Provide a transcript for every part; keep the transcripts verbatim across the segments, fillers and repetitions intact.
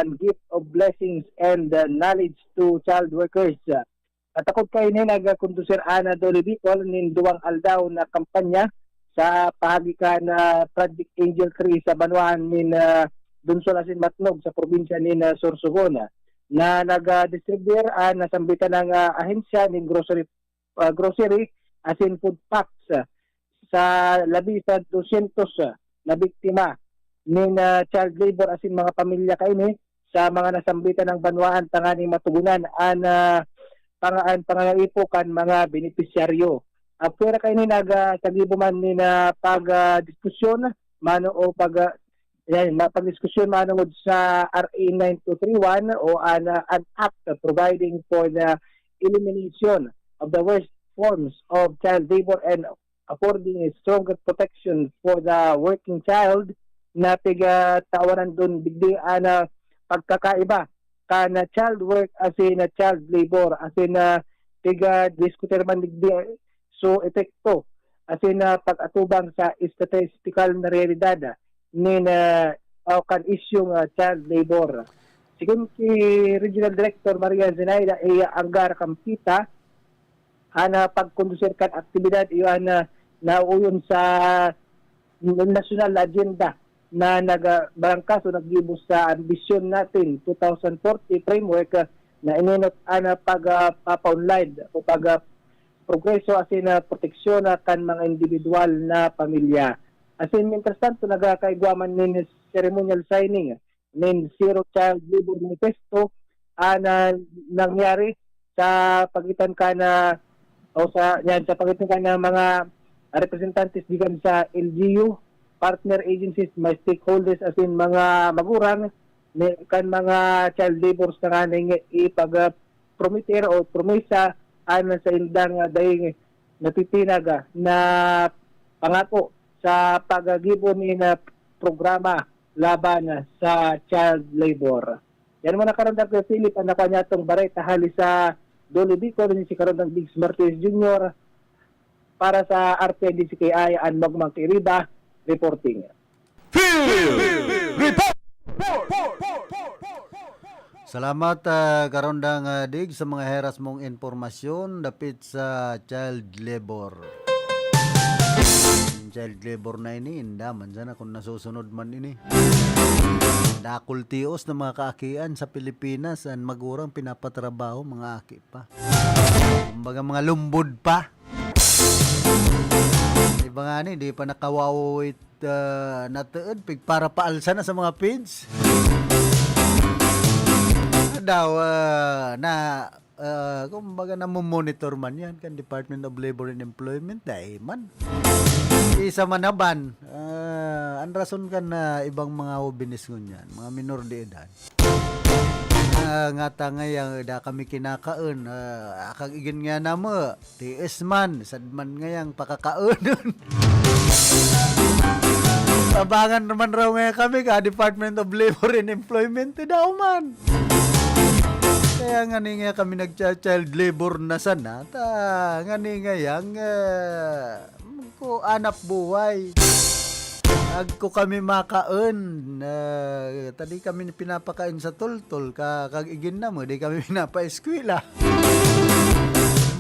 and gift of blessings and uh, knowledge to child workers. Katakod kaini, nagkondusir an Dole Bicol nin duwang aldaw na kampanya sa pahagi kan ah, Project Angel Tree sa banwaan nin ah, Donsol asin Matnog sa probinsya nin ah, Sorsogon, na nagdistribuyar an nasambitan ng ah, ahensya nin grocery ah, grocery asin food packs ah, sa labi sa dosyentos ah, na biktima nin ah, child labor asin mga pamilya kaini sa mga nasambitan ng banwaan tanganing matugunan an ah, pang an pangangaipo kan mga benepisyaryo. Apwera kaini nag ah, sagibo man nin ah, pag ah, diskusyon mano o pag ah, yan, ma- pagdiskusyon manungod sa R A nine two three one o an ah, an act providing for the elimination of the worst forms of child labor and affording a stronger protection for the working child na pigatawanan dun digdi an ah, pagkakaiba kan ah, child work asin ah, child labor asin ah, pigadiskutir man digdi so epekto asin ah, pag-atubang sa estatistikal na realidad ah, nin ah, o kan isyung ah, child labor. Sigon ki Regional Director Maria Zenaida A. Anggar Campita, an ah, pagkondusir kan aktibidad iyo an ah, nauyon sa nasyonal na agenda na nagbalangkas o naggibo sa Ambisyon Natin two thousand forty framework ah, na ininot an ah, pagpapaunlad o pag ah, progreso asin ah, proteksyon ah, kan mga individual na pamilya. Asin, mientras tanto, nagkakaigwa man nin ceremonial signing nin Zero Child Labor Manifesto an ah, nangyari sa pagitan kan ah, o sa yan sa pagitan kan ah, mga representantes gikan sa L G U, partner agencies, mga stakeholders asin mga magurang ni, kan mga child laborers tanganing ipag ah, prometer o promesa an sa indang ah, dayong natitinag ah, na pangako sa paggibo nin ah, programa laban sa child labor. Yan muna, Karandang Kuya Philip, ang nakuha niya itong bareta hali sa Dole Bicol, ni si Karandang Diggs Martinez Junior para sa R T I D C K I, an Magmang Kiriba, reporting. Field Report! Salamat, ah, Karondang, ah, Dig, sa mga heras mong impormasyon dapit sa child labor. Yung child labor na ini, inda man sana kung nasusunod man ini. Dakul tios na mga kaakian sa Pilipinas, an magurang pinapatrabaho, mga aki pa. Kumbaga, mga lumbod pa. Iba nga ni, di pa nakawawit ah, natuod, pigparapaalsa na sa mga page. Daw, ah, na, ah, kumbaga, namomonitor man yan kan Department of Labor and Employment, dai man. Isa man na ban, ah, ang rason kan na ibang mga hobenes ngunyan, mga minor de edad. Ah, ngata ngayang da kami kinakaon, ah, akag igin nga namo, tiis man, sad man ngayang pakakaonon. Tabangan naman raw ngayon kami ka Department of Labor and Employment, daw man. Kaya nga ni nga kami nagcha-child labor na sana, ta nga ni ngayang, ah, ko anap buhay. Agko kami makaon, ah, ta di kami pinapakaon sa toltol, ka, kag igin na mo, di kami pinapaeskwela.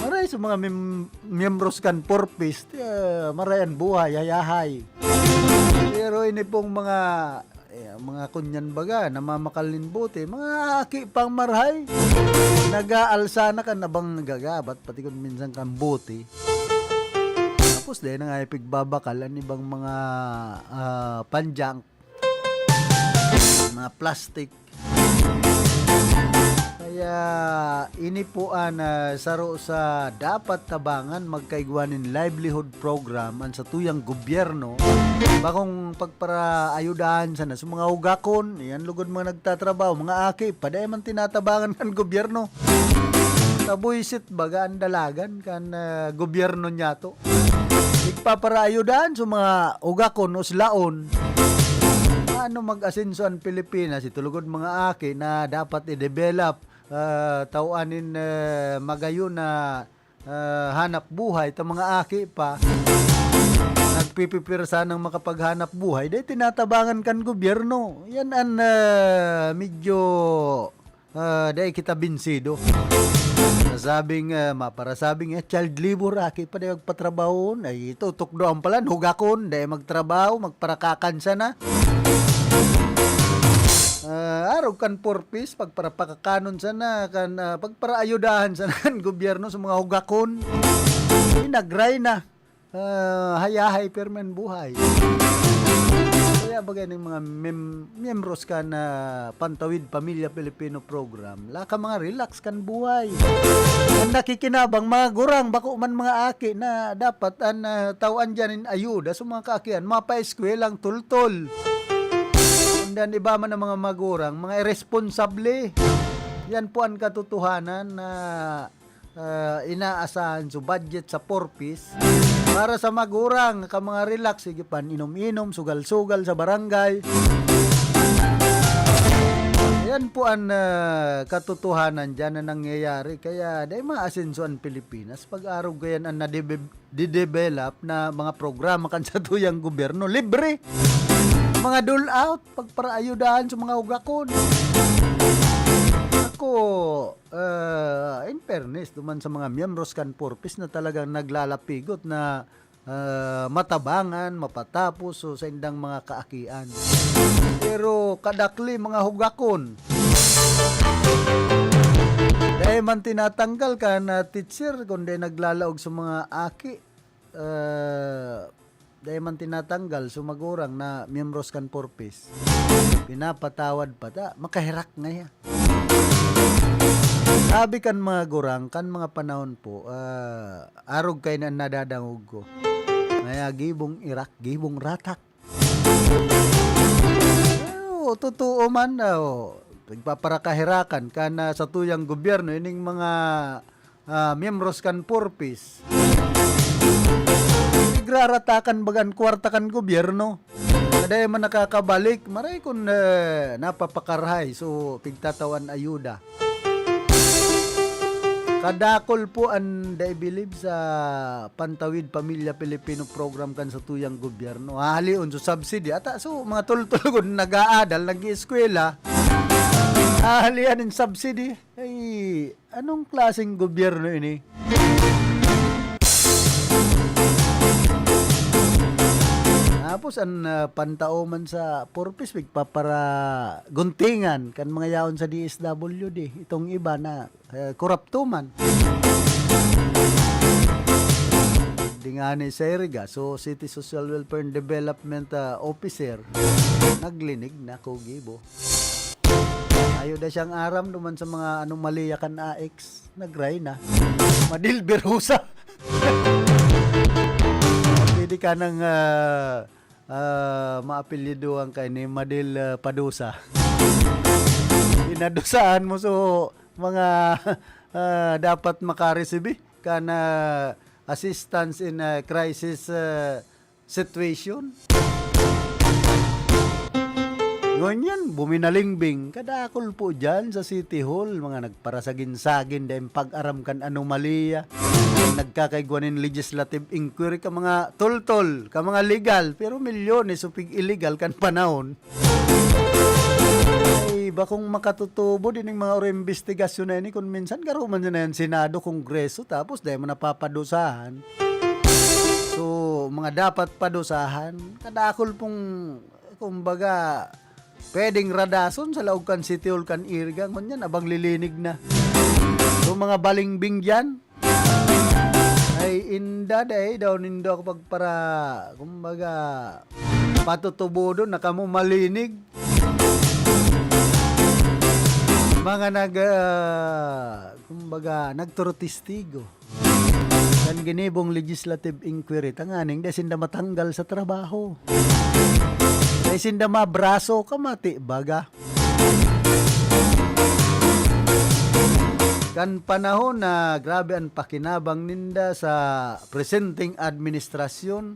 Maray sa mga mem-, miyembros kan Four Ps, ah, maray an buhay, hayahay. Pero ini pong mga, eh, mga kunyan baga, namamakal nin bote, mga aki pang marhay. Nag-aalsa na kan abang nagagabat, pati kun minsan kan bote. Tapos dahil na nga ipigbabakal an ibang mga, ah, panjang, mga plastic. Kaya ini po an, ah, saro sa dapat tabangan, magkaigwa nin livelihood program an satuyang gobyerno. Bakong pagparaayudahan sana sa mga ugakon, yan lugod mga nagtatrabaho, mga aki, paday man tinatabangan kan gobyerno. Tabuisit baga an dalagan kan, ah, gobyerno niyato. Igpaparaayudahan sa mga ugakon o slaon. Ano mag-asenso an Pilipinas? Ito lugod mga aki na dapat i-develop, ah, tawanin, eh, magayon na, ah, hanap buhay ta mga aki pa. nagpipipirsa ng makapaghanap buhay, dahil tinatabangan kan gobyerno. Yan ang, ah, medyo, ah, dahil kita binsido. Nasabing, ah, maparasabing, eh, child labor, aki pa dahil magpatrabaho, ay ito, tukdoan pala, hugakon, dahil magtrabaho, magparakakan sana. Ah, arog kan purpose, pagparapakakanon sana, kan, ah, pagparaayudahan sana kan gobyerno sa mga hugakon. Inagray na. Ah, hayahay, pirmi an buhay. Kaya bagay ning mga mem-, miyembros kan Pantawid Pamilya Pilipino Program, la ka mga relax kan buhay. Ang nakikinabang, mga gurang, bako man mga aki na dapat an, ah, tawan diyan in ayuda sa mga kaakian, mapaeskwela ang tultol. Kundi an iba man ang mga magurang, mga iresponsable. Yan po ang katotohanan na, ah, inaasahan sa budget sa Four Ps para sa magurang, ka mga relax, sige pa, inom-inom, sugal-sugal sa barangay. Yan po ang, ah, katotohanan diyan na nangyayari. Kaya dai maasenso an Pilipinas pag arog kayan ang nadebe-, didevelop na mga programa kan satuyang gobyerno. Libre! Mga dole out, pagparaayudahan sa mga hugakon. Ako, ah, in fairness, duman sa mga miyembros kan Four Ps na talagang naglalapigot na, ah, matabangan, mapatapos, so, sa indang mga kaakian. Pero kadakli, mga hugakon. Dai man tinatanggal kan teacher, kundi naglalaog sa mga aki. Ah, dai man tinatanggal sa magurang na miyembros kan Four Ps. Pinapatawad pa ta, makaherak ngaya. Sabi kan mga gurang, kan mga panahon po, ah, arog kayo na nadadangog ko. Ngaya gibong irak, gibong ratak. Pero totoo man, ah, oh, nagpaparakaherakan kan satuyang gobyerno, ining mga, ah, miyembros kan Four Ps. Nagraratakan bagan kwarta kan gobyerno. Kada man nakakabalik, maray kun, eh, napapakarahay. So, pigtatawan ayuda. Kadakol po an, I believe, sa Pantawid Pamilya Pilipino Program kan satuyang gobyerno. Hahalion so subsidy. Ata, so, mga tultulgon nag-aadal, nag-ieskwela. Hahalian in subsidy. Ay, anong klaseng gobyerno ini? Tapos, an, ah, pantao man sa Four Ps, pigpaparaguntingan kan mga yaon sa D S W D. Itong iba na, eh, korapto man. Di nga ni Serga, so City Social Welfare and Development, ah, Officer, naglinig na, kugibo. Ayo da siyang aram duman sa mga anomalya kan A X. Nagray na. Madil Berusa. Pwede ka nang, ah, ah, maapelyidohan kay ni Madil, ah, Padusa. Pinadusahan mo so mga, ah, dapat makaresibi kan, ah, assistance in, ah, crisis, ah, situation. Ngunyan, buminalingbing, kadakol po dyan sa City Hall, mga nagparasagin-sagin, dahil pag-aram kan anomalya, nagkakaigwa nin legislative inquiry ka mga toltol, ka mga legal, pero milyones o pig-illegal kan panahon. Ay, bakong makatutubo din yung mga oro investigasyon na ini, kung minsan garo man na yan Senado, Kongreso, tapos dahil mo napapadusahan. So, mga dapat padusahan, kadakol pong, kumbaga, pwedeng radason sa laog kan City Hall kan Iriga, ngunyan, abang lilinig na. So, mga balingbing dyan, ay inda, dahil daw nindo ako pagpara, kumbaga, patutubodon na kamo malinig. Mga nag, ah, kumbaga, nagturutistigo. Kan ginibong legislative inquiry, tanganing dai sinda matanggal sa trabaho. Dai sinda mabraso, kamati baga. Kan panahon na grabe an pakinabang ninda sa presenteng administrasyon,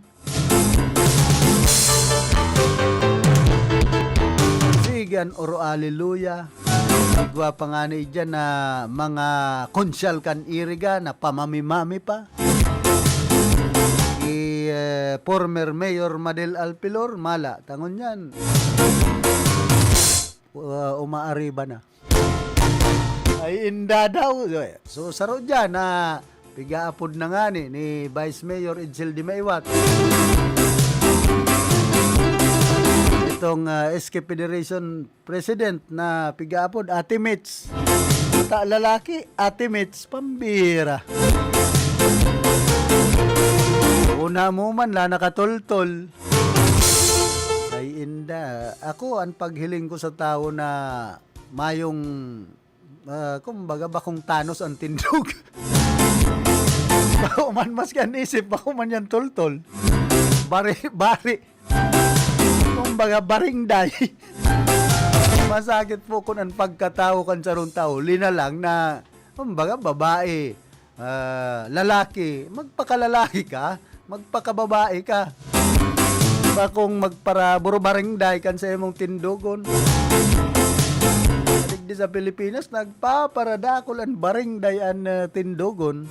sige an oro, aleluya. Igwa pa ngani dyan na mga konsyal kan Iriga na pamami-mami pa. I, eh, former Mayor Madel Alpilor, mala, tangon yan. Uh, umaariba na. Ay, inda daw. So, saro dyan na pigaapod na nga ni, ni Vice Mayor Edsel de Maiwat. Itong, ah, S K Federation President na pigaapod, Ate Mitch. Ta lalaki, Ate Mitch, pambira. Una mo man, la nakatultol. Ay, inda. Ako, ang paghiling ko sa tao na mayong, ah, kumbaga, bakong tanos ang tindog. Bako man, maski ang isip, bako man yan tultol. Bari, bari. Kumbaga, barangay. Masakit po kung ang pagkatao kan sarong tao, linalang na, kumbaga, babae, ah, lalaki, magpakalalaki ka, magpakababae ka. Bakong magparaburubarangay kan sa imong tindogon. Digdi sa Pilipinas, nagpaparadakol ang barangay an, ah, tindogon.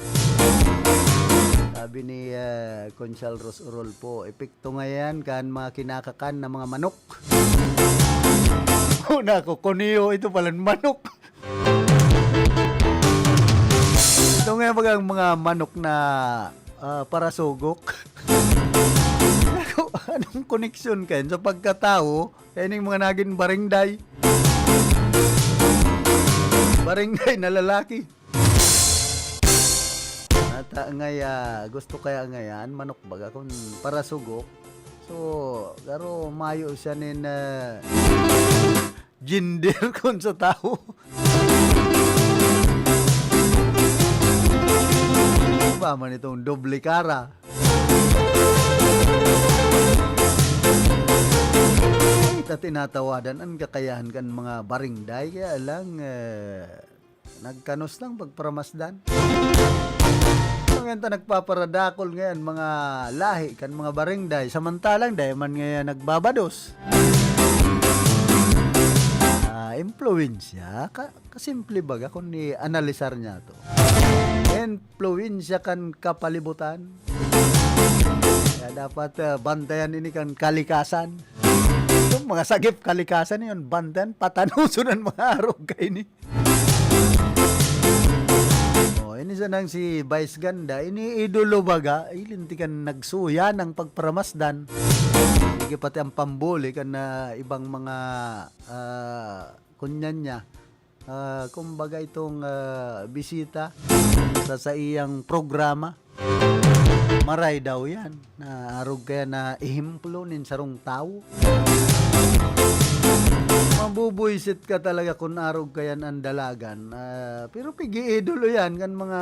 Sabi ni, ah, Konsehal Ros Urol po, epekto ngayon kan mga kinakakan na mga manok. Una ko, kuniyo, ito palang manok. Ito nga bagang mga manok na, ah, parasugok. Ako, anong koneksyon kayo sa pagkatao? Kaya ning mga naging barangay. Barangay na lalaki. Ata ngaya, gusto kaya ngayan, manok baga kung parasugok. So, garo mayo siya nin, ah, gender kun sa tao. Ba man itong doble kara? Ay, ta tinatawadan ang kakayahan kan mga barangay, kaya lang, eh, nagkanos lang pagparamasdan. So, ngayon ta nagpaparadakol ngayon, mga lahi kan mga barangay, samantalang dai man ngayon nagbabados. Ah, impluwensya, ka-, kasimple baga kung i-analisar niya to. Impluwensya kan kapalibutan. Kaya dapat, ah, bantayan ini kan kalikasan. Yung mga sagip kalikasan yun, bantayan, patanuson ang mga arog kaini. Oh, ini sanang si Vice Ganda, ini idolo baga, ilintikan nagsuya ng pagparamasdan. Sige, pati ang pambuli kan na ibang mga, ah, kunyan niya. Ah, kumbaga itong, ah, bisita sa saiyang programa. Maray daw yan, na arog kaya na ehemplo nin sarong tawo. Mabubuisit ka talaga kun arog kaya an dalagan. Ah, pero pigiidolo yan kan mga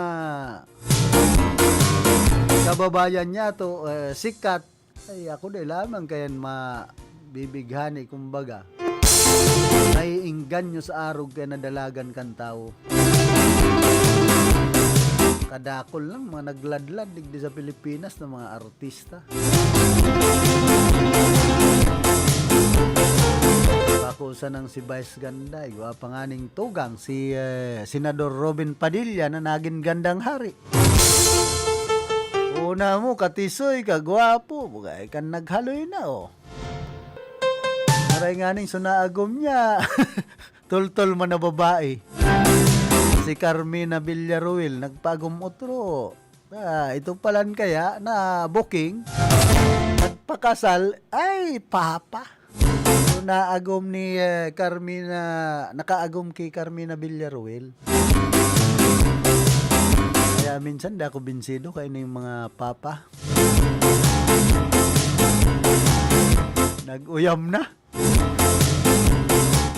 kababayan niya to, eh, sikat. Ay, ako di lamang kayan mabibighani, kumbaga. Naiingganyo sa arog kaya na dalagan kan tawo. Kadakol lang mga nagladlad digdi sa Pilipinas na mga artista. Bako sanang si Vice Ganda, igwa pa nga ning tugang si, eh, Senador Robin Padilla na nagin gandang hari. Una mo, katisoy, kagwapo, bugay kan naghaloy na, oh. Maray nga ning sunaagom niya. Tultol man na babae. Si Carmina Villaruel, nagpaagom otro. Ah, ito palan kaya na booking. Nagpakasal, ay, papa. So, naagom ni, eh, Carmina, nakaagom kay Carmina Villaruel. Kaya minsan, di ako binsido kay na yung mga papa. Nag-uyam na.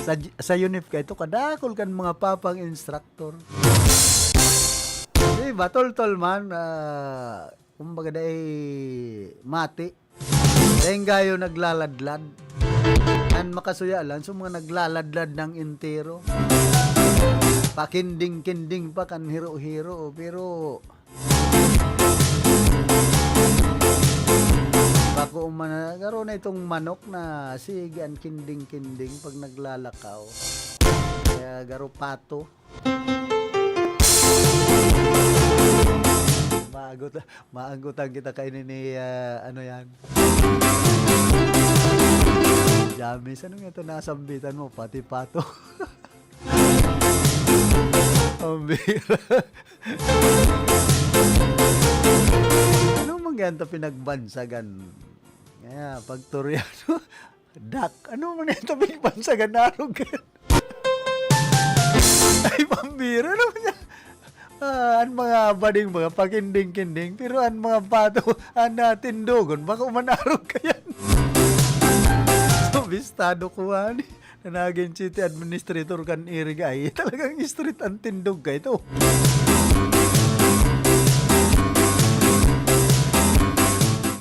Sa, sa UNIF ka ito, kadakol kan mga papang instructor. Di ba, tol-tol man, ah, kumbaga, dai mati. Dai gayo naglaladlad. An makasuya lang, so mga naglaladlad ng entero. Pakinding-kinding pa kan hiro-hiro, pero bako man na, garo na itong manok na sige an kinding-kinding pag naglalakaw. Kaya garo pato. Agot, maagotan kita kaini ni, ah, ano yan? Jamis, ano nga ito nasambitan mo? Pati pato. Ang bira. Ano man yan ito pinagbansagan? Kaya, pag Toriano, dak, ano man yan ito pinagbansagan na arog yan? Ay, pambira naman yan. Ah, an mga bading, mga pakinding-kinding, pero an mga pato, an, ah, tindogon, bako manarog kayan. So, bistado ko, ani, na naging city administrator kan Iriga, ay, talagang street ang tindog ka ito.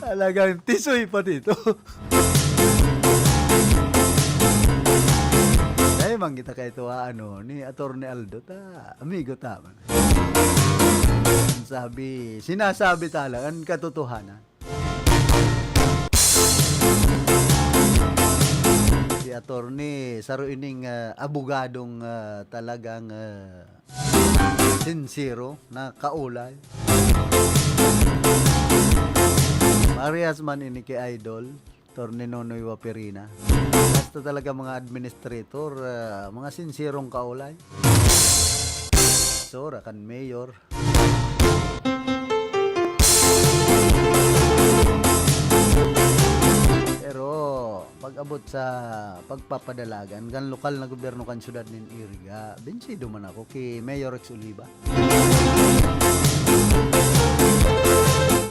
Talagang tisoy pa dito. Ay, manggita kayo ito, ah, ano, ni Attorney Aldo, ta, amigo ta man. Sabi, sinasabi ta lang ang katotohanan. Si Attorney, saro ining, ah, abogadong, ah, talagang, ah, sinsero na kaulay. Parehas man ini kay Idol. Attorney Nonoy Waperina. Basta talaga mga administrator, ah, mga sinserong kaulay. Sora kan mayor. Pero pag-abot sa pagpapadalagan kan lokal na gobyerno kan syudad nin Iriga, binsido man ako ki Mayor Rex Oliva.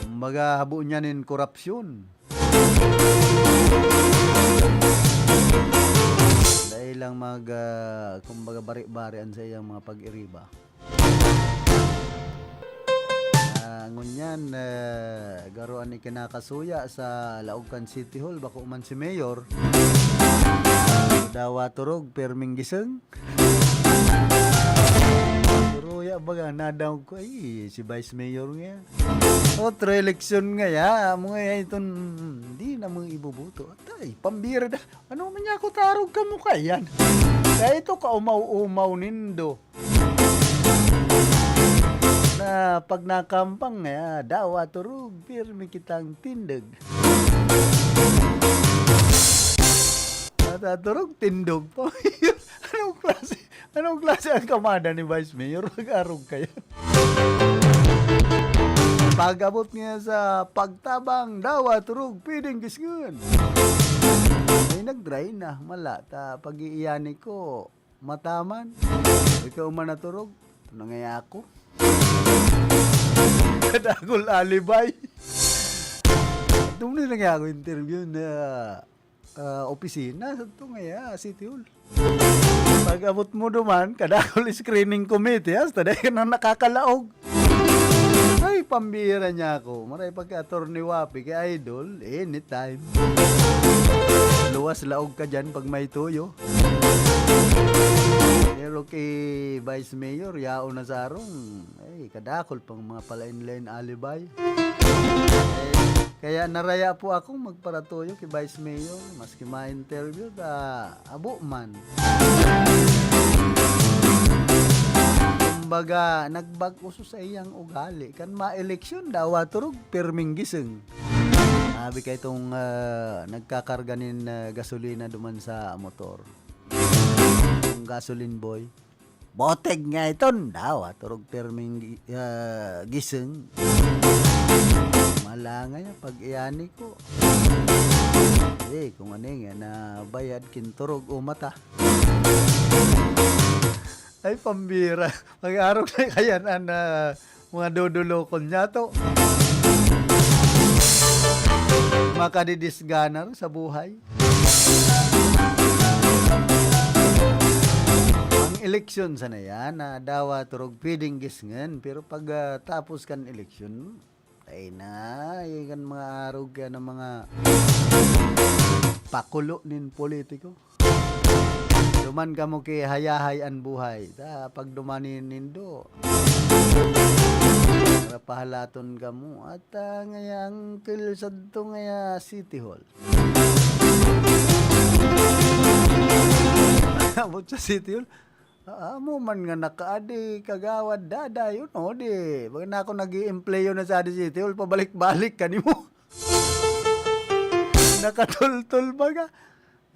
Kumbaga, habo niya nin korupsyon. Dai lang mag, ah, kumbaga, bari-bari an saiyang mga pag-iriba. Ah, ngunyan, ah, garo an ikinakasuya sa laog kan City Hall, bako man si Mayor. Dawa turog, pirming gising. Turuya baga, nadangog ko, ay, si Vice Mayor nga. Otro eleksyon ngaya, amo ngaya iton, di na mo iboboto. Atay, pambira da. Ano man niya ako tarog ka mo kayan? Kaya ito kaumaw-umaw nindo. Na pag nakampang, ngaya, dawa turog, pirmi kitang tindog. Nataturog, tindog pa. Anong klase? Anong klase ang kamada ni Vice Mayor? Mag-arog kayo. Pag-abot niya sa pagtabang, dawa turog, pwedeng gisngon. May nag-dry na, mala, ta pag-iiyani ko, mataman. Ikaw man naturog, ito na nga ako. Kadagol alibay. Ito na nga ako interview na ah, opisina, sadto ngaya, City Hall. Pag-abot mo duman, kadakol screening committee, hasta dai ka na nakakalaog. Ay, pambira niya ako. Maray pagka Attorney Wapi kay Idol, anytime. Luwas laog ka dyan pag may tuyo. Pero kay Vice Mayor, yaon na sa arong. Ay, kadakol pang mga palain-lain alibay. Eh, kaya naraya po akong magparatuyo ki Vice Mayor, maski ma-interview ta, abo man. Kumbaga, nagbag-o sa iyang ugali. Kan ma-eleksyon, dawa turog, pirming gising. Sabi kay itong, ah, nagkakarga nin, ah, gasolina duman sa motor. Yung gasoline boy. Botig nga iton, dawa turog pirming gi-, ah, gising. Malangay ang pag-iani ko. Eh, kung ano nga, nabayad, kinturog o mata. Ay, pambira. Mag-arog na kayan, an, ah, mga dodolokon niya to. Makadidisganar sa buhay. Ang eleksyon sana yan, na dawa turog pwedeng gisngen, pero pag, ah, tapos kan eleksyon, ay na, ay kan mga arog yan ang mga pakulo nin politiko. Duman kamo ki hayahay an buhay. Ta pagduman nindo, para pahalaton kamo. At, ah, ngaya ang kilusad to ngaya City Hall. Abot sa City Hall, Ah, amo man nga nakaadi, kagawad, dadayon, o di. Baga na ako nag-i-empleyo na sa Adi City Hall, pabalik-balik ka nimo. Nakatultol baga.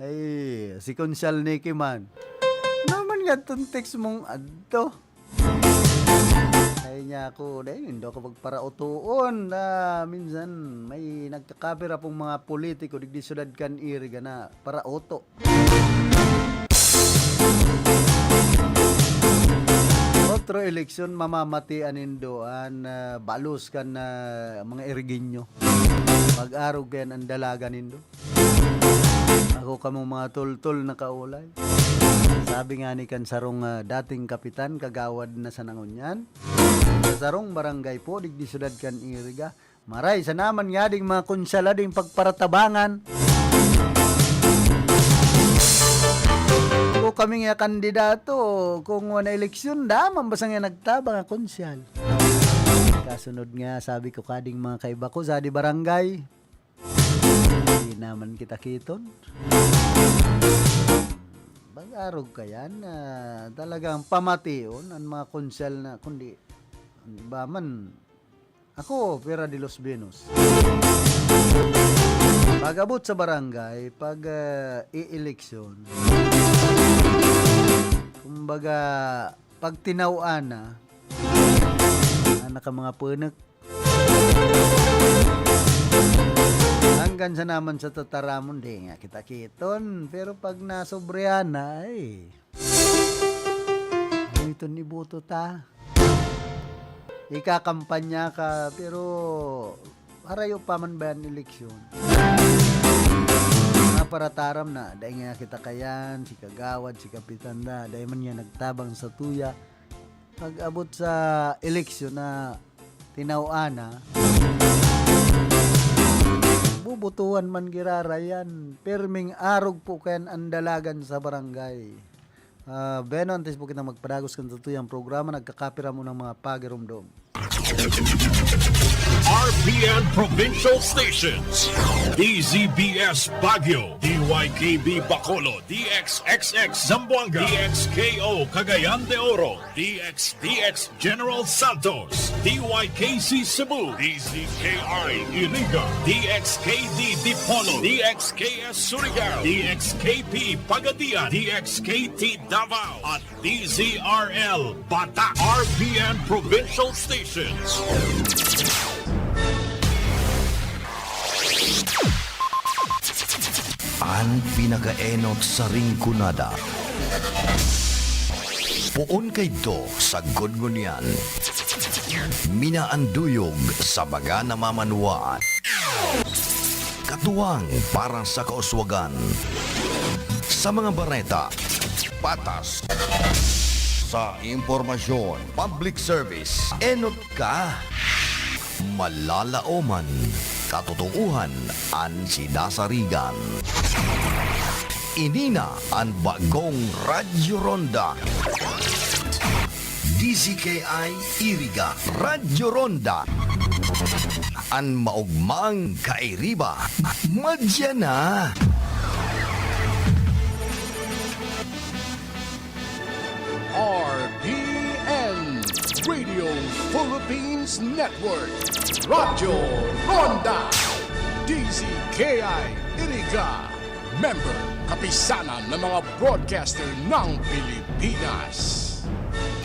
Ay, si Konsehal Nicky man. Ano man nga itong text mong adto? Ay niya ako, dahil hindi ako magparautuon. Ah, minsan, may nagkakapira pong mga politiko, digdi syudad kan Iriga na parauto. Otro eleksyon, mamamatian nindo an, ah, balos kan, ah, mga Irigenyo. Mag-arog kayan an dalaga nindo. Ako kamong mga tultol na kaulay. Sabi nga ni kan sarong, ah, dating kapitan, kagawad na sana ngunyan, sa sarong barangay po, digdi syudad kan Iriga, maray, sana man nga ding mga konsehal ding pagparatabangan. Kung kami nga kandidato, kung wala eleksyon, daman basta nga nagtabang ang konsehal. Kasunod nga, sabi ko kading mga kaiba ko, sa di barangay, di naman kita kiton. Mag-arog kayan na talagang pamation ang mga konsehal na, kundi, di ba man, ako, Pera de los Venus. Pag-abot sa barangay, pag, ah, i-eleksyon, kumbaga, pag tinawan na, anak ka mga punak, hanggang sa naman sa tataramon, di nga kita kiton. Pero pag nasobrehan na, ay, ano iton iboto ta? Ikakampanya ka, pero harayo pa man ba yan eleksyon? Naparataram na, dai nga kita kayan, si kagawad, si kapitan na, dai man niya nagtabang sa tuya. Pag-abot sa eleksyon na tinawan na, bubutuhan man girara yan. Pirming arog po kayan ang dalagan sa barangay. Ah, Beno, antes po kita magpadagos kan tutuyang programa, nagkakapira mo ng mga pagirumdom. R P N Provincial Stations, D Z B S Baguio, D Y K B Bacolod, D X X X Zamboanga, D X K O Cagayan de Oro, D X D X General Santos, D Y K C Cebu, D Z K I Iriga, D X K D Dipolog, D X K S Surigao, D X K P Pagadian, D X K T Davao, at D Z R L Bata, R P N Provincial Stations. An pinakaenot sa Rinconada. Poon kaidto sagkod ngunyan. Minaanduyog sa mga namamanwaan. Katuwang para sa kauswagan. Sa mga bareta, patas. Sa impormasyon, public service, enot ka. Malalaoman, katotoohan an sinasarigan. Ini na an bagong Radyo Ronda. D Z K I Iriga, Radyo Ronda. An maogmang kairiba, madya na. R P N, Radio Philippines Network, Radyo Ronda, D Z K I Iriga, member, kapisanan ng mga broadcaster ng Pilipinas.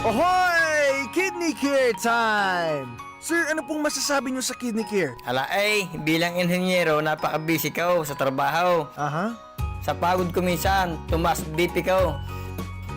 Ohoy! Kidney Care Time! Sir, ano pong masasabi niyo sa Kidney Care? Ala ay, bilang inhenyero, napaka-busy ko sa trabaho. Aha. Sa pagod ko minsan, tumaas B P ko.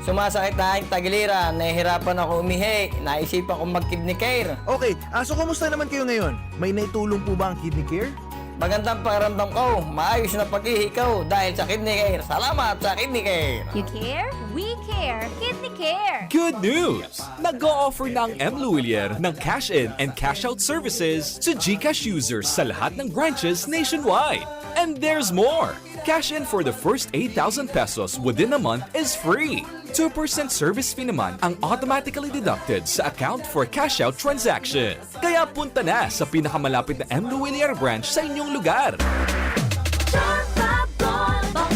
Sumasakit na ang tagiliran, nahihirapan ako umihi, naisipan kong mag-kidney care. Okay, ah, so kumusta naman kayo ngayon? May naitulong po ba ang Kidney Care? Magandang pakiramdam ko, maayos na pag-ihi ko dahil sa kidney care. Salamat sa kidney care! You care? We care! Kidney care! Good news! Nag-o-offer na ang M Lhuillier ng cash-in and cash-out services to GCash users sa lahat ng branches nationwide. And there's more! Cash in for the first eight thousand pesos within a month is free. Two percent service fee naman ang automatically deducted sa account for cash-out transaction. Kaya punta na sa pinakamalapit na M Lhuillier branch sa inyong lugar. Charm Fab Ball Box.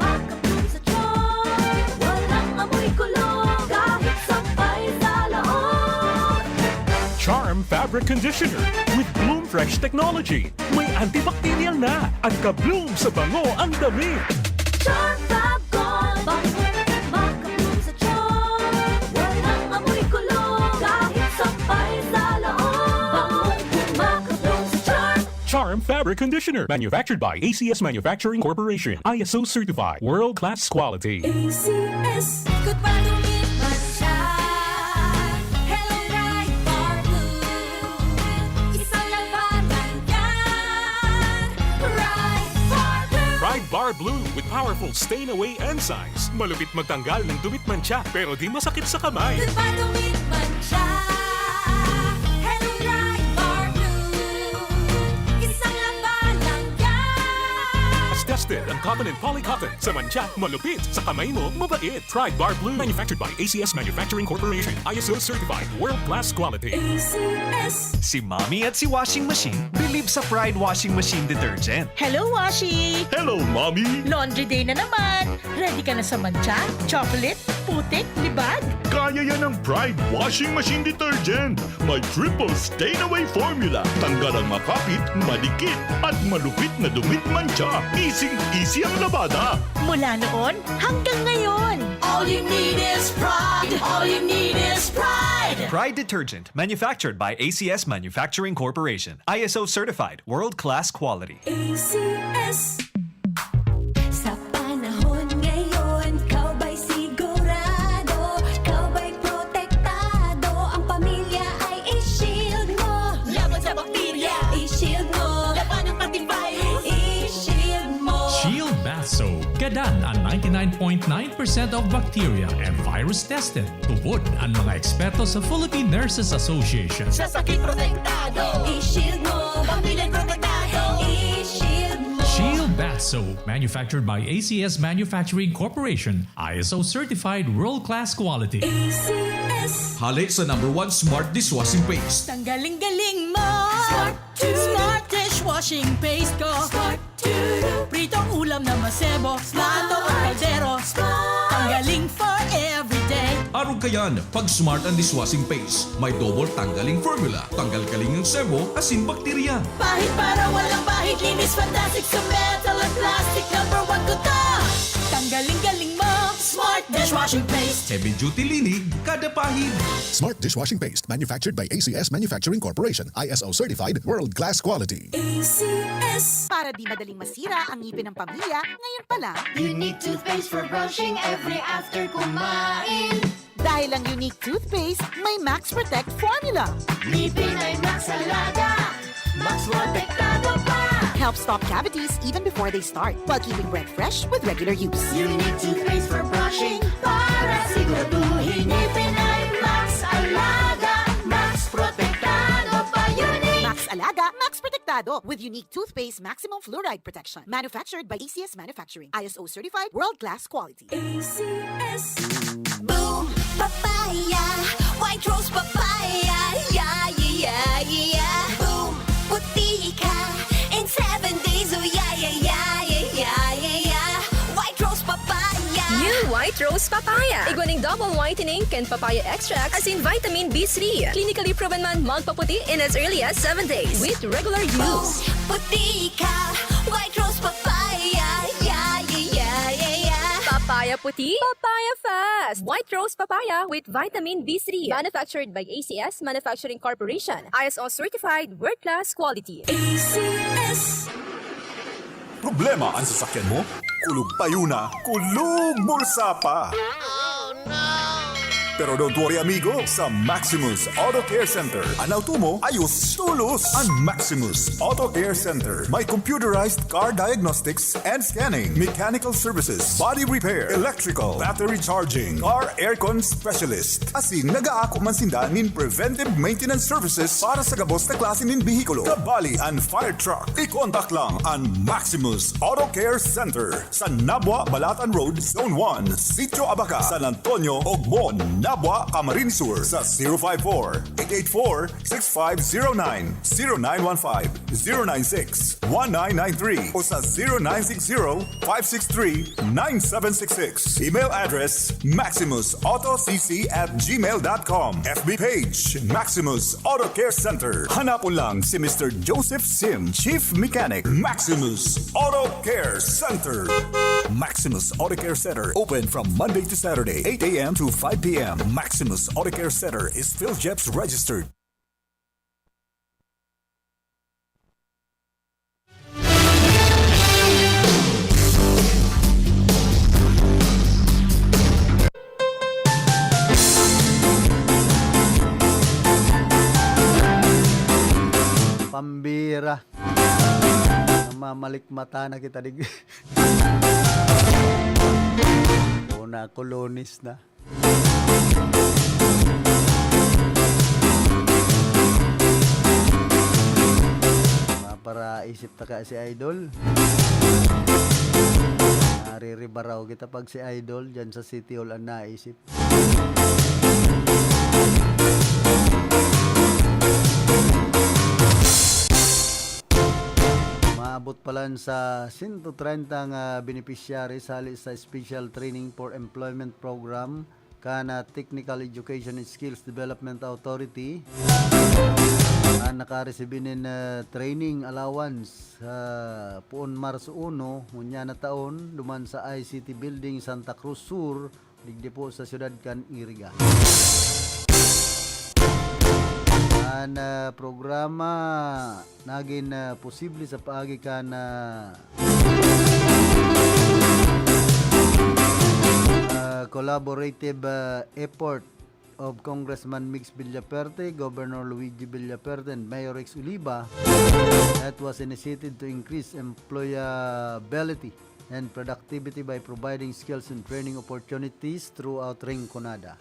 Makapul sa char. Walang amoy kulor. Fabric conditioner with Bloom Fresh technology. May antibacterial na at ka-bloom sa bango ang damit. Charm Fab Gold. Bango, maka-bloom sa charm. Walang amoy kulog kahit sampay sa loob. Bango, maka-bloom sa charm. Charm Fabric Conditioner. Manufactured by A C S Manufacturing Corporation. I S O certified. World class quality. A C S. Ikot pa, dumit man siya. Hello, Pride Bar Blue. Isang labanan yan. Pride Bar Blue. Pride Bar Blue with powerful stain away enzymes. Malupit magtanggal ng dumit mantsa pero di masakit sa kamay. Ikot pa, dumit man siya. Hello, Pride Bar Blue. Isang labanan yan. Tested ang cotton and poly cotton. Sa mantsa, malupit. Sa kamay mo, mabait. Pride Bar Blue. Manufactured by A C S Manufacturing Corporation. I S O certified. World class quality. A C S. Si Mommy at si Washing Machine believe sa Pride Washing Machine Detergent. Hello, Washi! Hello, Mommy! Laundry day na naman! Ready ka na sa mantsa, chocolate, putik, libag? Kaya yan ng Pride Washing Machine Detergent. May triple stain away formula. Tanggal ang makapit, madikit, at malupit na dumit mantsa. Easy-easy ang labada. Mula noon hanggang ngayon! All you need is pride. All you need is pride. Pride Detergent, manufactured by A C S Manufacturing Corporation. I S O certified, world-class quality. A C S. Sa panahon ngayon, ikaw ba'y sigurado? Ikaw ba'y protektado? Ang pamilya ay i-shield mo. Laban sa bakterya, i-shield mo. Laban ng antivirus, i-shield mo. Shield Bath Soap. Gadan an ninety-nine point nine percent of bacteria and virus tested. Tubod an mga eksperto sa Philippine Nurses Association. Sa sakit protektado, i-shield mo. Pamilya protektado, i-shield mo. Shield Bath Soap, manufactured by A C S Manufacturing Corporation, I S O certified world-class quality. A C S. Hale sa number one smart dishwashing paste. Tanggaling-galing mo! Smart to. Smart dishwashing paste ko! Smart to. Pritong ulam na masebo, plato o kaldero. Tanggaling for everyday. Arog kayan, pag smart ang dishwashing paste, may double tanggaling formula. Tanggal kaling ang sebo, asin bakterya. Pahid para walang bahid, linis fantastic sa metal at plastic. Number one ko to. Tanggaling-galing mo! Smart dishwashing paste. Heavy duty linig, kada pahid. Smart dishwashing paste manufactured by A C S Manufacturing Corporation, I S O certified, world class quality. A C S. Para di madaling masira ang ngipin ng pamilya, ngayon pa lang. Unique toothpaste for brushing every after kumain. Dahil ang Unique Toothpaste may Max Protect Formula. Ngipin ay Max Alaga, Max Protektado pa. Helps stop cavities even before they start, while keeping breath fresh with regular use. Unique toothpaste for brushing para siguraduhin ngipin ay Max Alaga, Max Protektado pa. Unique. Max Alaga, Max Protektado with Unique Toothpaste Maximum Fluoride Protection. Manufactured by A C S Manufacturing. I S O certified, world class quality. A C S. Boom! Papaya! White Rose Papaya! Yeah, yeah, yeah, yeah! Boom! Puti ka in seven days! Oh, yeah, yeah, yeah, yeah, yeah, yeah, yeah! White Rose Papaya! New White Rose Papaya. Igwa ning double whitening kan papaya extract asin vitamin B three. Clinically proven man magpaputi in as early as seven days with regular Boom! use. Puti ka! White Rose Papaya! Yeah, yeah, yeah, yeah, yeah! Papaya puti, papaya fast. White Rose Papaya with vitamin B three. Manufactured by A C S Manufacturing Corporation. I S O certified, world-class quality. A C S. Problema an sasakyan mo? Kulog payo na, kulog bulsa pa! Pero don't worry, amigo. Sa Maximus Auto Care Center, an auto mo ayos tolos. An Maximus Auto Care Center may computerized car diagnostics and scanning, mechanical services, body repair, electrical, battery charging, car aircon specialist. Asin nagaako man sinda nin preventive maintenance services para sa gabos na klase nin behikulo, kabali an fire truck. I-contact lang an Maximus Auto Care Center sa Nabua, Balatan Road, Zone one, Sitio Abaca, San Antonio, Ogmon, Nabua, Camarines Sur sa zero five four, eight eight four, six five zero nine, zero nine one five, zero nine six, one nine nine three o sa zero nine six zero, five six three, nine seven six six. Email address, maximus auto c c at gmail dot com. F B page, Maximus Auto Care Center. Hanapon lang si Mister Joseph Sim, Chief Mechanic, Maximus Auto Care Center. Maximus Auto Care Center, open from Monday to Saturday, eight a m to five p m. Maximus Auto Care Center is PhilGEPS registered. Pambira. Namamalikmata na kita digdi. O, nakolonis na. Maparaisip ta ka si Idol. Nariribaraw kita pag si Idol diyan sa City Hall ang naisip. Maabot pa lang sa sento treinta nga beneficiaries hali sa Special Training for Employment Program kan Technical Education and Skills Development Authority an nakaresibir nin, ah, training allowance sa puon Marso uno, ngunyan na taon, duman sa I C T Building, Santa Cruz Sur, digdi po sa siyudad kan Iriga. An, ah, programa nagin, ah, posible sa paagi kan, ah, ah, collaborative, ah, effort of Congressman Migs Villaferte, Governor Luigi Villaferte, and Mayor Rex Oliva that was initiated to increase employability and productivity by providing skills and training opportunities throughout Rinconada.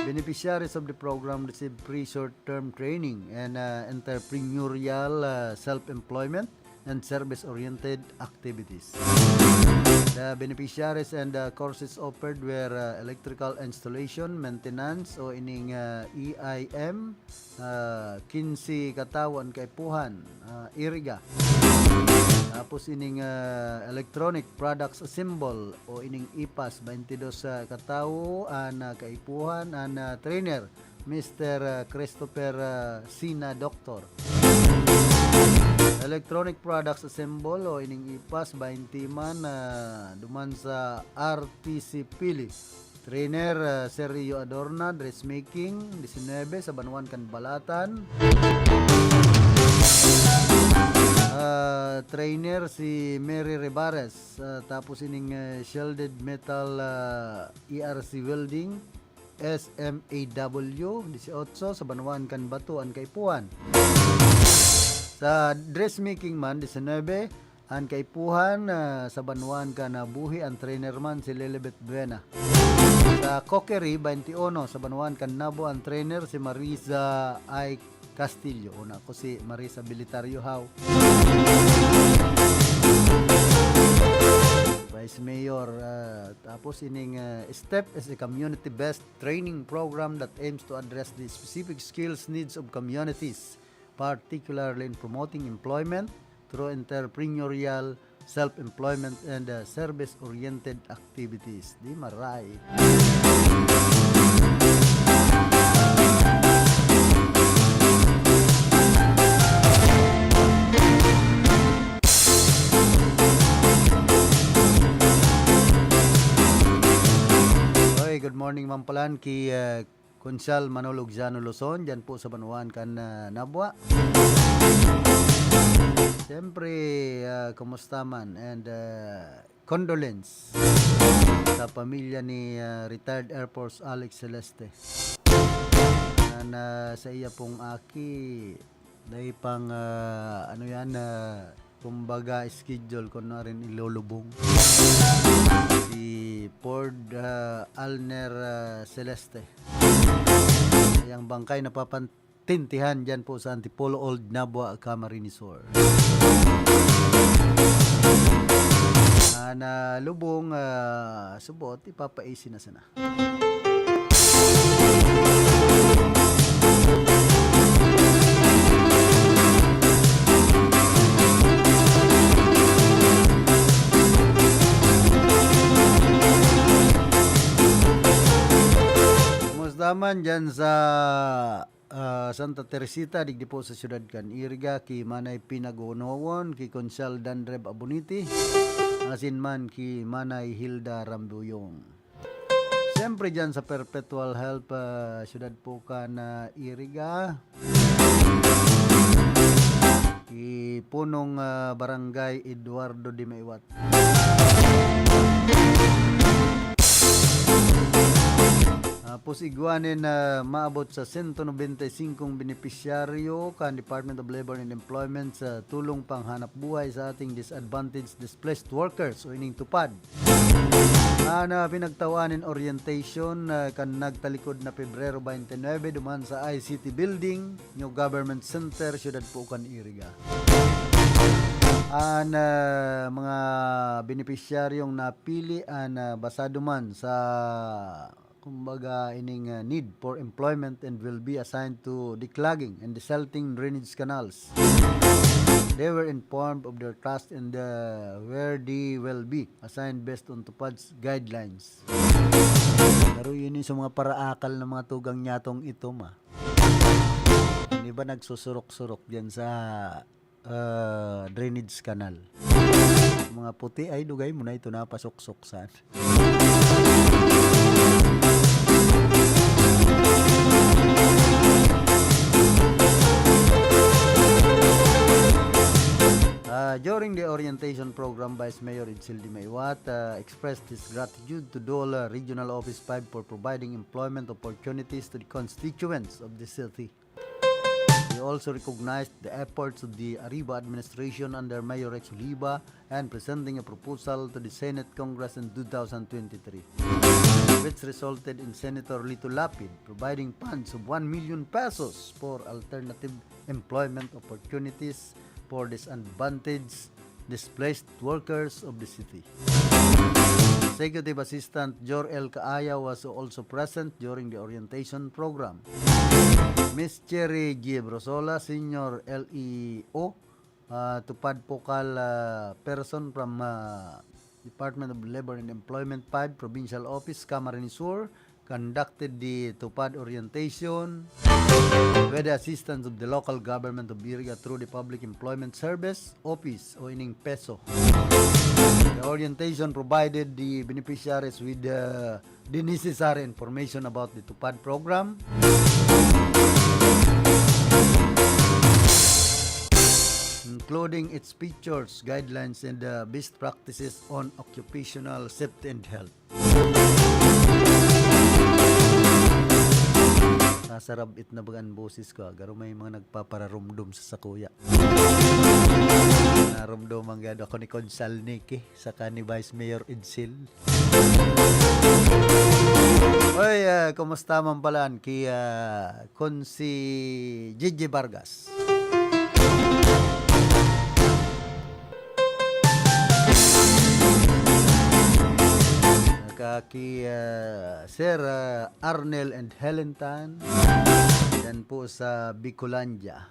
Beneficiaries of the program receive free short-term training and, uh, entrepreneurial, uh, self-employment and service-oriented activities. The beneficiaries and the courses offered were, uh, electrical installation, maintenance o ining, uh, E I M, ah, quince katawo an kaipuhan, ah, Iriga. Tapos ining, ah, electronic products assemble o ining ipas, baintidos, ah, katawo an, ah, kaipuhan, an, ah, trainer, Mister, ah, Christopher, ah, Sina Doctor. Electronic products assemble o ining ipas, bainti man, ah, duman sa R T C Pili. Trainer, ah, Sergio Adorna, dressmaking, disinebe, sa banwaan kan Balatan. Ah, trainer si Mary Rebares, ah, tapos ining, ah, shielded metal, ah, E R C welding, S M A W, dieciocho, sa banwaan kan Bato, an kaipuhan. Sa dressmaking man, disinebe, an kaipuhan, ah, sa banwaan kan Nabuhi, an trainer man si Lilibet Buena. Sa cookery, bainti uno, sa banwaan kan Nabo, an trainer si Marisa I. Castillo. Una ko si Marisa Bilitario, haw. Vice Mayor, ah, tapos ining, ah, STEP is a community-based training program that aims to address the specific skills needs of communities, particularly in promoting employment through entrepreneurial, self-employment, and, uh, service-oriented activities. Di maray. Oy, good morning, Ma'am Palan, ki, uh, Konsehal Manolo Oxiano Luzon, diyan po sa banwaan kan, ah, Nabua. Siyempre, ah, kumusta man and, ah, condolence sa pamilya ni, ah, retired Air Force Alex Celeste. Na, na sa iya pong aki, dai pang, ah, ano yan, ah, kumbaga, schedule ko na rin ilulubong si Ford, ah, Alner, ah, Celeste. Ang bangkay napapantintihan dyan po sa Antipolo Old, Nabua, Camarines Sur. Ah, na lubong, ah, subot, ipapaisi na sana. Man dyan sa, ah, Santa Teresita, digdi po sa siyudad kan Iriga, ki Manay Pinagunowon, ki Konsehal Dandreb Abonite, asin man ki Manay Hilda Rambuyong. Siyempre dyan sa Perpetual Help, ah, siyudad po kan, ah, Iriga, ki Punong, ah, Barangay Eduardo de Maiwat. Tapos igwa nin, ah, maabot sa sento nobenta y singkong benepisyaryo kan Department of Labor and Employment sa tulong panghanap buhay sa ating disadvantaged displaced workers o ining TUPAD. An, ah, pinagtawan nin orientation, ah, kan nagtalikod na Pebrero twenty-nine duman sa I C T Building, New Government Center, Siyudad Pucan, Iriga. An, ah, mga benepisyaryong napili an, ah, basado man sa, kumbaga, ining, ah, need for employment and will be assigned to declogging and desilting drainage canals. They were informed of their task and, ah, where they will be assigned based on TUPAD's guidelines. Pero yun yung sa mga paraakal na mga tugang nyatong ito, ma. Yung iba nagsusurok-surok dyan sa, ah, drainage canal. Mga puti, ay, dugay mo na ito napasuksok saan. Ah, during the orientation program, Vice Mayor Edsel de Maiwat, ah, expressed his gratitude to Dole, uh, Regional Office five for providing employment opportunities to the constituents of the city. He also recognized the efforts of the Arriba administration under Mayor Rex Oliva and presenting a proposal to the Senate Congress in two thousand twenty-three, which resulted in Senator Lito Lapid providing funds of one million pesos for alternative employment opportunities for disadvantaged displaced workers of the city. Executive Assistant Jor L Caaya was also present during the orientation program. Miss Cherry G. Brosola, Senior L E O, ah, TUPAD focal, ah, person from, ah, Department of Labor and Employment five Provincial Office, Camarines Sur, conducted the TUPAD orientation with the assistance of the local government of Iriga through the Public Employment Service Office o ining PESO. The orientation provided the beneficiaries with the, the necessary information about the TUPAD program, including its features, guidelines, and the best practices on occupational safety and health. Nasarab-it na baga an boses ko, ah. Garo may mga nagpapararumdom sa sakuya. Narumdoman gado ako ni Konsal Nicky, saka ni Vice Mayor Edsel. Oy, ah, kumusta man pala an ki, ah, Konsi Gigi Vargas? Saka ki, ah, Sir, ah, Arnel and Helen Tan. Diyan po sa Bicolandia.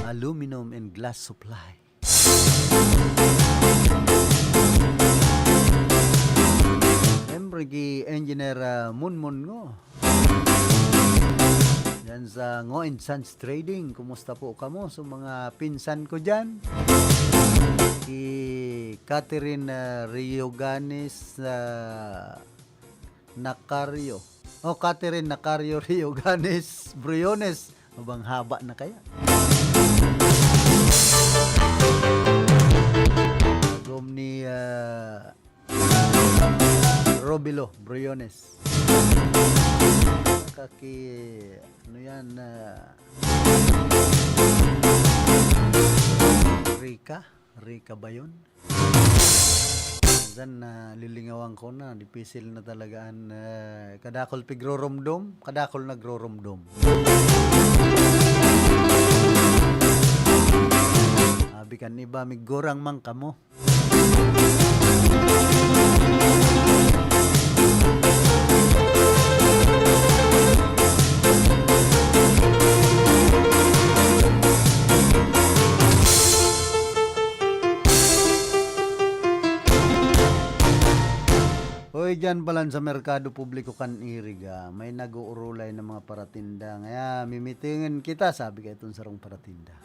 Aluminum and glass supply. Siyempre, ki Engineer, ah, Munmun Ngo. Yan sa Ngo and Sons Trading. Kumusta po kamo? So, mga pinsan ko dyan. Ki Catherine, ah, Rioganes, ah, Nacario. Oh, Catherine Nacario Rioganes Briones. Mabang haba na kaya. Agom ni, ah, Robilo Briones. Kaki, ano yan, ah, Rica? Rica ba yun? Minsan, nalilingawan ko na, dipisil na talaga an, ah, kadakol pigroromdom, kadakol nagroromdom. Sabi kan iba, "Migurang man kamo." Hoy, Diyan palan sa merkado publiko kan Iriga, may nag-uurulay na mga paratinda. Ngaya, mimitingin kita, sabi kaiton sarong paratinda.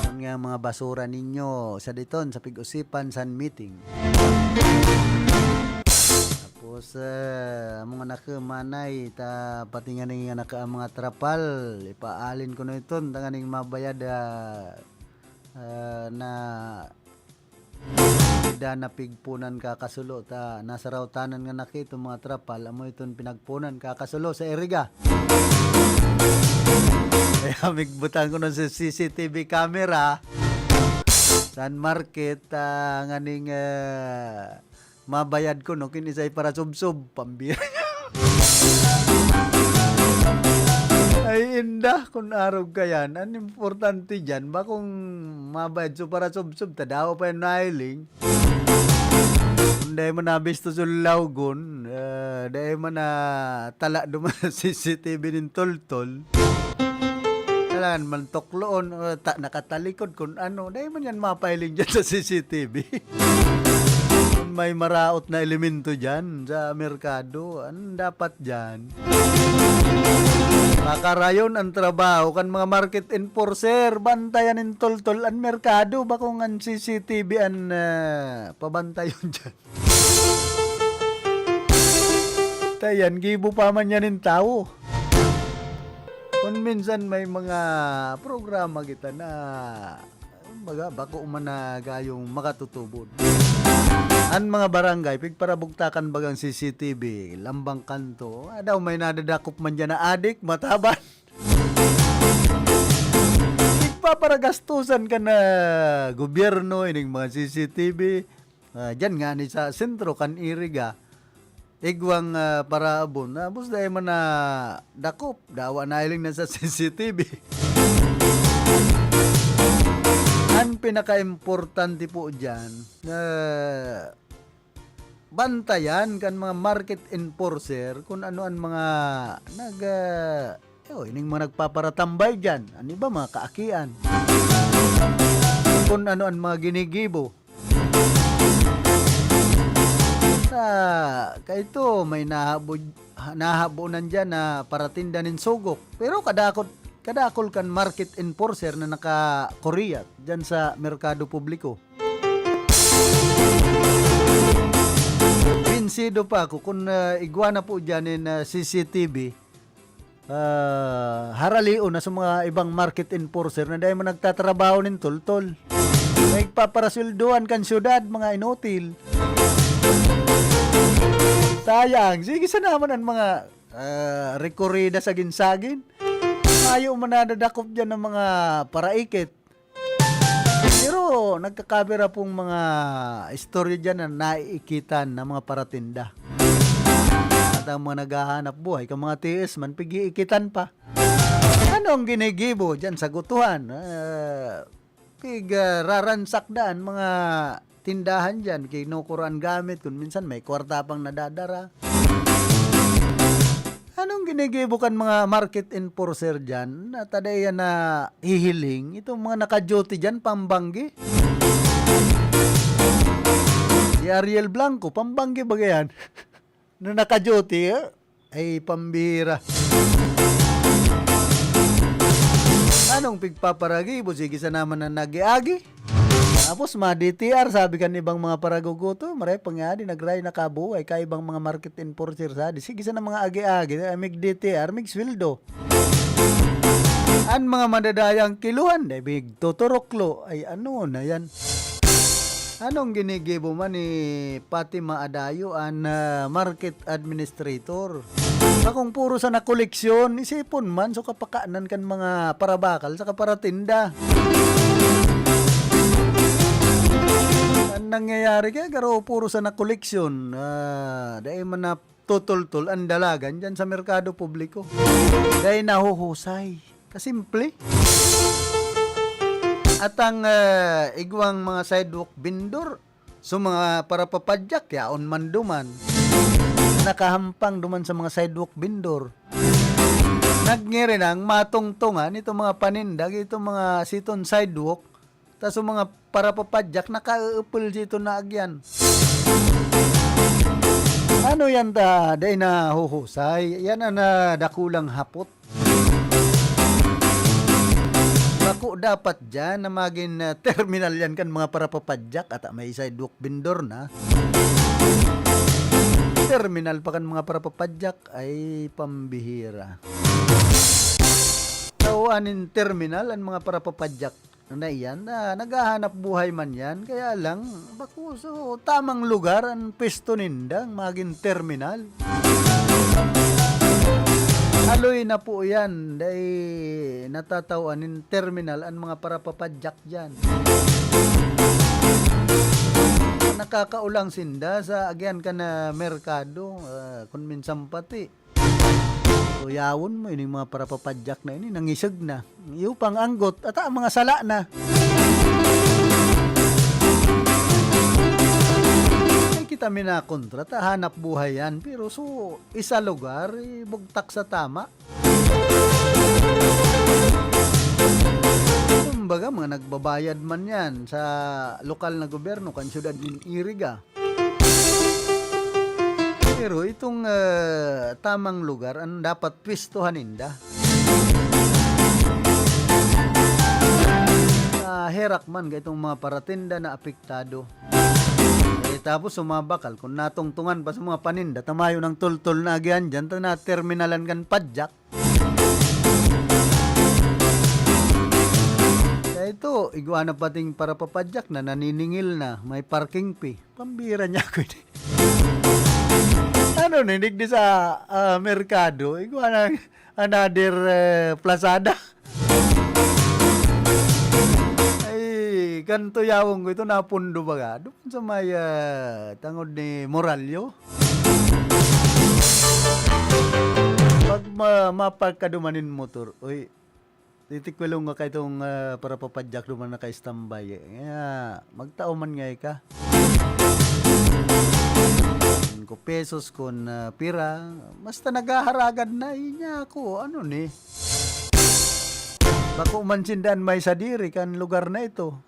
An nga mga basura ninyo, sa diton, sa pig-usipan, san meeting. Tapos, eh, among anak, manay, ta, pati nga ning anak, ang mga trapal, ipaalin ko na iton, tanganing mabayad, ah, ah, na da na pigpunan kakasulo ta nasa rawtanan nga nakito mga trapal, amo iton pinagpunan kakasulo sa Iriga. Kaya migbutang ko nun sa C C T V camera sa market, ah, nganing, ah, mabayad ko, no? Kinisay para subsob, pambira. Ay, inda, kung arog ka yan. Ang importante dyan, bakong mabayad so para subsob, tadawa pa yung nailing. Kung dahil mo nabisto sa lawgon, ah, dahil mo na tala duman sa C C T V nin toltol. Kailangan man tukloon, ah, ta-, nakatalikod kung ano. Dahil man yan mapahiling dyan sa C C T V. Kung may maraot na elemento dyan sa merkado, ano dapat dyan? Makarayon ang trabaho kan mga market enforcer. Bantayan in toltol ang merkado. Bakong ang C C T V ang, ah, pabantayon dyan. Tayan, gibo pa man yan in tawo. Kung minsan may mga programa kita na, kumbaga, bako man na gayong makatutubod. An mga barangay, pigparabugtakan bagang C C T V, lambang kanto, ah, daw may nadadakop man dyan na adik, mataban. Igpaparagastusan ka na gobyerno, ining mga C C T V. Ah, dyan nga ni sa sentro kan Iriga. Igwang, ah, paraabon. Tapos dahil man na dakop, dawa na iling na sa C C T V. Ang pinaka-importante po dyan, na bantayan kan mga market enforcer kung ano ang mga nag, ah, eh, oh, ining mga nagpaparatambay dyan. Ano ba, mga kaakian? Kung ano ang mga ginigibo. Sa, kaito, may nahabo, nahabonan dyan na paratinda nin sugok. Pero kadakot, kadakol kan market enforcer na nakakuriyat dyan sa merkado publiko. Binsido pa ako kun, ah, igwa na po dyan in, ah, C C T V. Ah, haralion na sa mga ibang market enforcer na dahil man nagtatrabaho nin toltol. Nagpaparasweldohan kan syudad, mga inutil. Sayang. Sige sa naman ang mga, ah, rekorida sagin-sagin. Mayo man nadadakop dyan ng mga paraikit. Pero nagkakabira pong mga istorya dyan na naiikitan ng mga paratinda. At ang mga naghahanap buhay, kang mga tiis man, pigiikitan pa. Ano ang ginigibo dyan sa gutuhan? Ah, pig, ah, raransak daan mga tindahan dyan, kinukuroan gamit, kung minsan may kwarta pang nadadara. Anong ginigibo kan mga market enforcer dyan na tadayan na hihiling? Itong mga naka-duty dyan, pambanggi. Si Ariel Blanco, pambanggi ba yan? Na naka-duty, eh? Ay, pambira. Anong pigpaparagibo? Sige sa naman na nag-iagi. Tapos, ma-D T R, sabi kan ibang mga paraguguto, maray pangyari, nagray na kabuhay, kaibang mga market enforcer sa di. Sige sana mga agi-agi, ay, mig-D T R, mig-sweldo. An mga madadayang kiluhan, ay, mig-tuturuklo. Ay, ano na yan? Anong ginigibo man ni Fatima Adayo, an, ah, market administrator? Bakong puro sana koleksyon, isipon man, so kapakanan kan mga parabakal sa kaparatinda. Ang nangyayari kaya, garo puro sana koleksyon, ah, dahil man na tutultol ang dalagan dyan sa merkado publiko. Dahil nahuhusay. Kasimple. At ang, ah, igwang mga sidewalk vendor, so mga parapapadyak, yaon man duman. Nakahampang duman sa mga sidewalk vendor. Nagngiri nang matungtungan itong mga paninda, itong mga siton sidewalk, ta so mga parapapadyak, nakaeepel dito na agyan. Ano yan ta, dai na huhusay? Yan ang, ah, dakulang hapot. Bako dapat dyan na magin, ah, terminal yan kan mga parapapadyak. Ata may isa, duk bindor na. Terminal pa kan mga parapapadyak. Ay, pambihira. Tawanin terminal ang mga parapapadyak na iyan, ah, naghahanap buhay man yan, kaya lang, bako sa tamang lugar an pwesto ninda, magin terminal. Haloy na po yan, dai natatawan nin terminal an mga parapapadyak diyan. Nakakaulang sinda sa agian kan, ah, merkado, ah, kun minsan pati. Tuyawon mo, ining mga parapapadyak na ini, nangisog na. Iyo pang anggot, ata ang mga sala na. Ay, kita minakontra, ta hanap buhay yan. Pero so, isa lugar, ibugtak sa tama. Kumbaga, mga nagbabayad man yan sa lokal na gobyerno, kan syudad nin Iriga. Pero itong, ah, tamang lugar, ang dapat pwestuhan ninda. Ah, herak man, ga itong mga paratinda na apektado. Eh, tapos sumabakal, kung natungtungan pa sa mga paninda, tamayo ng tultol na agihan dyan, ta na terminalan kan padyak. Kaya ito, igwa na pating parapapadyak na naniningil na, may parking fee. Pambira niya ako ini. Ano, ninig di sa, ah, merkado, igwa na another, eh, plasada. Ay, kan tuyawon ko ito, napundo baga. Doon sa may, ah, tangod ni Morallo. Pag ma-, mapark ka duman nin motor, uy, titikwilong ka kaitong, ah, parapapadyak duman naka-standby, eh. Kaya magtao man ngaya ka. Singko pesos kun, ah, pira, basta naghaharagad na, yun niya ako, ano ni? Bako man sinda an may sadiri kan lugar na ito.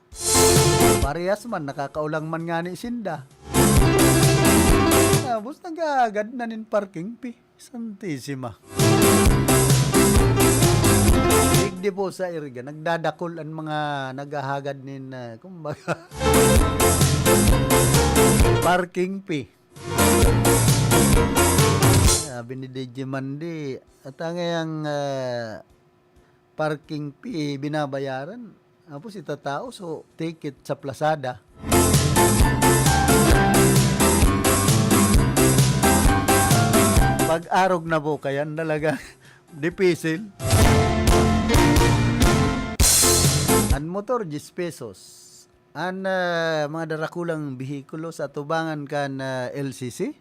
Parehas man, nakakaulang man ngani sinda. Tapos naghahagad na nin parking fee. Santisima. Digdi po sa Iriga, nagdadakul an mga naghahagad nin, ah, kumbaga, parking fee. Sabi ni D J Mandy, at ang iyang, ah, parking fee binabayaran. Tapos itatao, so, ticket sa plasada. Pag-arog na po kayan, talaga, dipisil. An motor, diyes pesos. An, ah, mga darakulang behikulo sa atubangan kan, ah, L C C,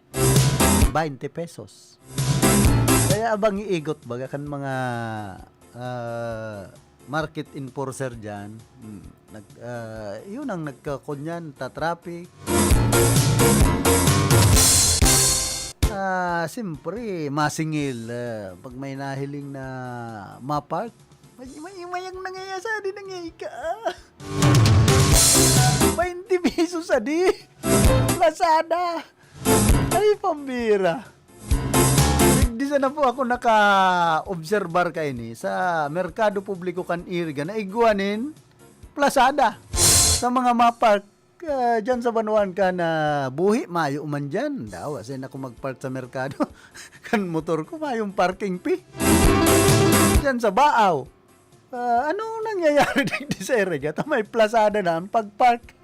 baynte pesos. Kaya abang iigot baga kan mga, ah, market enforcer diyan, hmm, nag-, ah, yun ang nagkakunyan, ta-traffic. Ah, siyempre, masingil, ah, pag may nahiling na ma-park, may, may, mayang nangayasadi na nga ika. Baynte pesos sadi. Lazada. Ay, pambira. Digdi sana po ako naka-obserbar kaini sa merkado publiko kan Iriga na igwa nin plasada sa mga mapark, ah, dyan sa banwaan kan, ah, buhi, mayo man dyan. Dawa, sain ako magpark sa merkado. Kan motor ko, mayong parking fee. Dyan sa Baaw. Ah, anong nangyayari digdi sa Iriga? Ta may plasada na ang pag-park.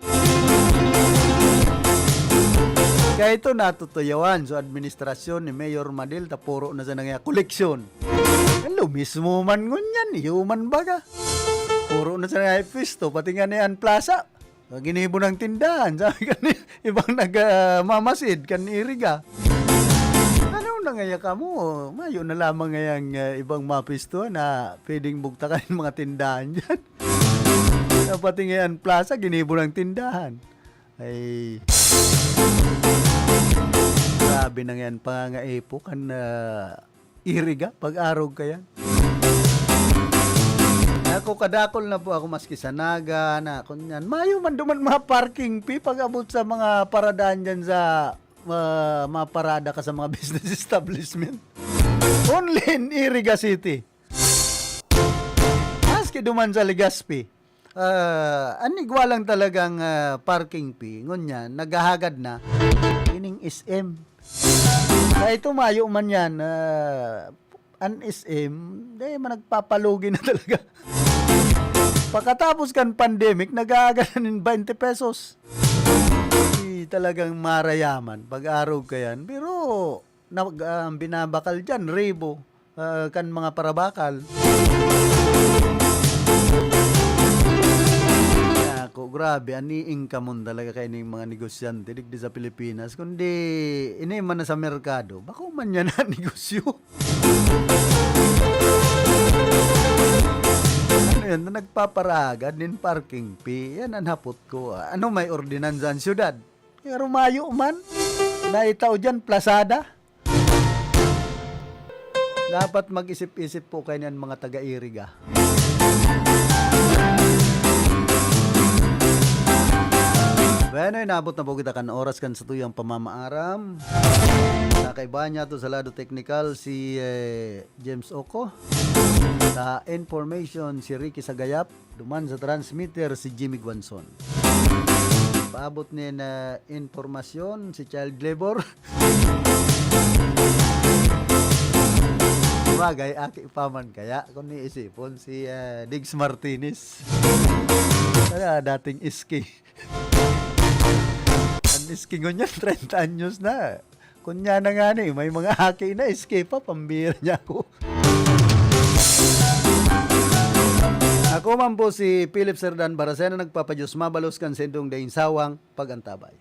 Kaya ito natutuyawan sa administrasyon ni Mayor Madil, ta puro na sa nangya koleksyon. Lo mismo man ngunyan, human baga. Puro na sa nangya pwesto, pati nga na yan plaza. Ginibo ng tindahan, sabi kan ibang nag, ah, mamasid, kan Iriga. Ano na ngaya kamo? Mayo na lamang ngayang, ah, ibang mapistuhan na pwedeng bugtakan yung mga tindahan dyan. Dapat ngayon, plaza, ginibo ng tindahan. Ay, grabe na ngayon, pangangaipo kan, ah, Iriga, pag-arog ka yan. Ako, kadakol na po ako maski sa Naga, na kung yan. Mayo man duman mga parking fee pag-abot sa mga paradahan dyan sa ah, maparada ka sa mga business establishment. Only in Iriga City. Maski duman sa Legazpi. Ah, an igwa lang talagang, ah, parking fee, ngunyan, naghahagad na ining S M. Kaya ito, mayo man yan, ah, an S M, dai man nagpapalugi na talaga. Pakatapos kan pandemic, naghahagad na nin twenty pesos. Di talagang marayaman, pag-arog ka yan. Pero, nag, ah, binabakal dyan, ribo, ah, kan mga parabakal. Nako, grabe, an iingkamon talaga kaining mga negosyante digdi sa Pilipinas. Kundi, ini man na sa merkado, bako man yan ang negosyo. Ano yan, na nagpaparagad nin parking fee? Yan ang hapot ko. Ano may ordinansa ang syudad? Pero mayo man, naitao dyan, plasada. Dapat mag-isip-isip po kayo niyan, mga taga-Iriga. Bueno, inabot na po kita kan oras kan satuyang pamamaaram. Sa kaiba niya to sa lado teknikal, si, eh, James Oco. Sa information, si Ricky Sagayap. Duman sa transmitter, si Jimmy Guanzon. Paabot nin, ah, impormasyon, si Child Labor. Sabagay, aki pa man kaya, kung niisipon, si, ah, Diggs Martinez. Wala, dating iski. An iski ngunyan, treinta anyos na. Kunya na nga ni, may mga aki na, iski pa, pambira niya ako. Ako man po si Philip Serdan Baracena, nagpapadiyos mabalos kan sendong daing sawang pag-antabay.